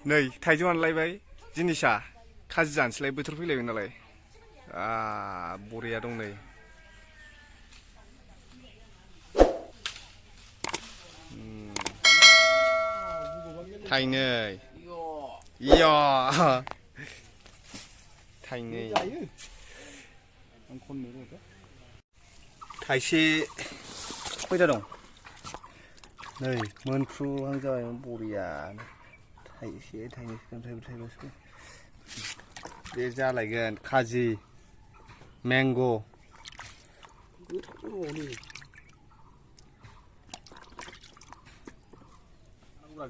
नै थाइजौ हानलायबाय जिनिसा खाजि जानोसैलाय बोथोर फैलायबाय नालाय बरिया दं नै थाइनै इया थाइनै थाइसे खैथा दं नै मोनफ्रुहां जाबाय बरिया थाइसे थाइनैसो बे जालायगोन खाजि मेंग'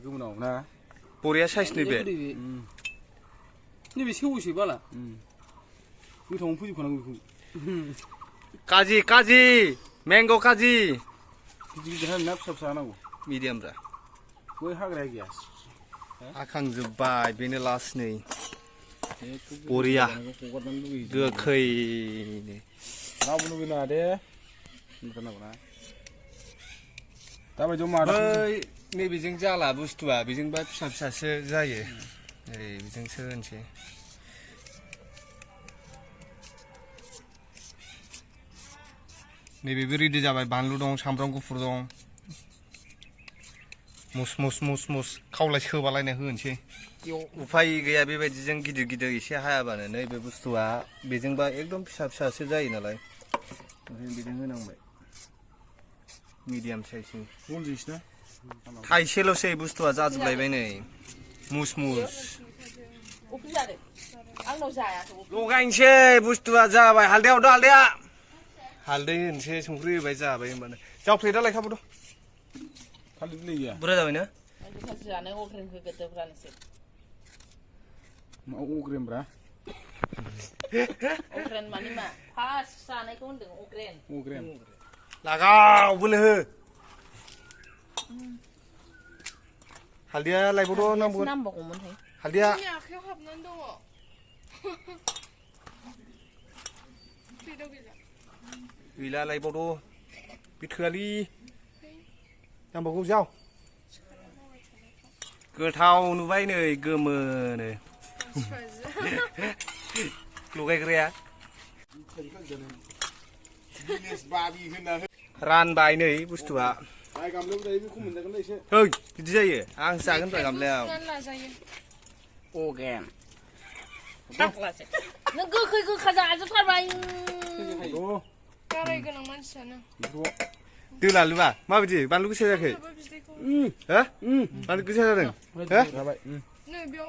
गोमोनाव ना बरिया साइज नैबे नैबे सेवोसो बाला गोथावनो फोजोबखानांगौ बेखौ काजि मेंग' काजि गिदिर गिदिर हाना फिसा फिसा हानांगौ मिडियाम ब्रा बै हाग्राया गैया हाखांजोब्बाय बेनो लास्ट नै बरिया गोखै रावबो लुगैनाङा दे नुथारनांगौना दाबायदियाव मा बै नैबेजों जाला बुस्थुआ बेजोंबा फिसा फिसासो जायो ओरै बेजोंसो होनसै नैबेबो रेडि जाबाय बानलु दं सामब्राम गुफुर दं मुस खावलाय सोबालायना होनोसै उफाय गैया बेबायदिजों गिदिर गिदिर एसे हायाबानो नैबे बुस्थुआ बेजोंबा एकदम फिसा फिसासो जायो नालाय ओंखायनो बेजों होनांबाय मिडियाम साइजनि थाइसेल'सै बुस्थुआ जाजोबलायबाय नै मुस लगायनोसै बुस्थुआ जाबाय हालदै हरदो हालदै होनोसै संख्रि होबाय जाबाय होनबानो जावफ्लेदा लायखाबोथ' थालिर बिलाइ गैया बुरजा जाबाय ना मा अग्रेमब्रा अग्रेन माने मा फार्स्ट जानायखौ होनदों अग्रेम लागाव बोलो हो हालदैया लायबावद' नांबावगौमोनहाय हालदैया आखायाव हाबनानै दङ गैला लायबावद' बे थोआलै नांबावगौ जाव गोथाव नुबाय नै गोमोनो लगायग्राया रानबाय नै बुस्थुआ ओइ बिदि जायो आं जागोन ब्रा गामलायाव अगेन नों गोखै गोखा जाजोबथारबाय गाराय गोनां मानसियानो दोलालुबा माबायदि बानलु गोसा जायाखै हो बानलु गोसा जादों हो नै बेयाव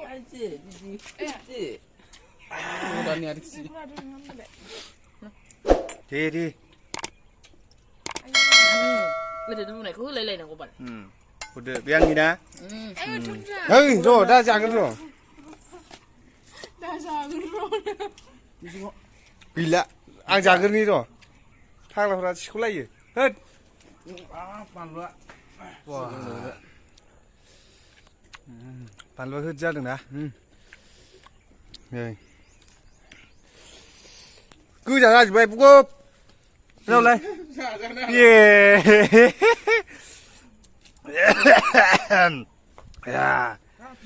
दे ओरैनो रुनायखौ होलायलायनांगौ बाल हरदो बे आंनि ना ओइ र' दा जागोन र' गैला आं जागोरनि र' फाग्लाफोरा सिख'लायो होद बानलुआ होद जादोंना गोजा जाजोब्बाय बुगुब जावलाय ये जागोन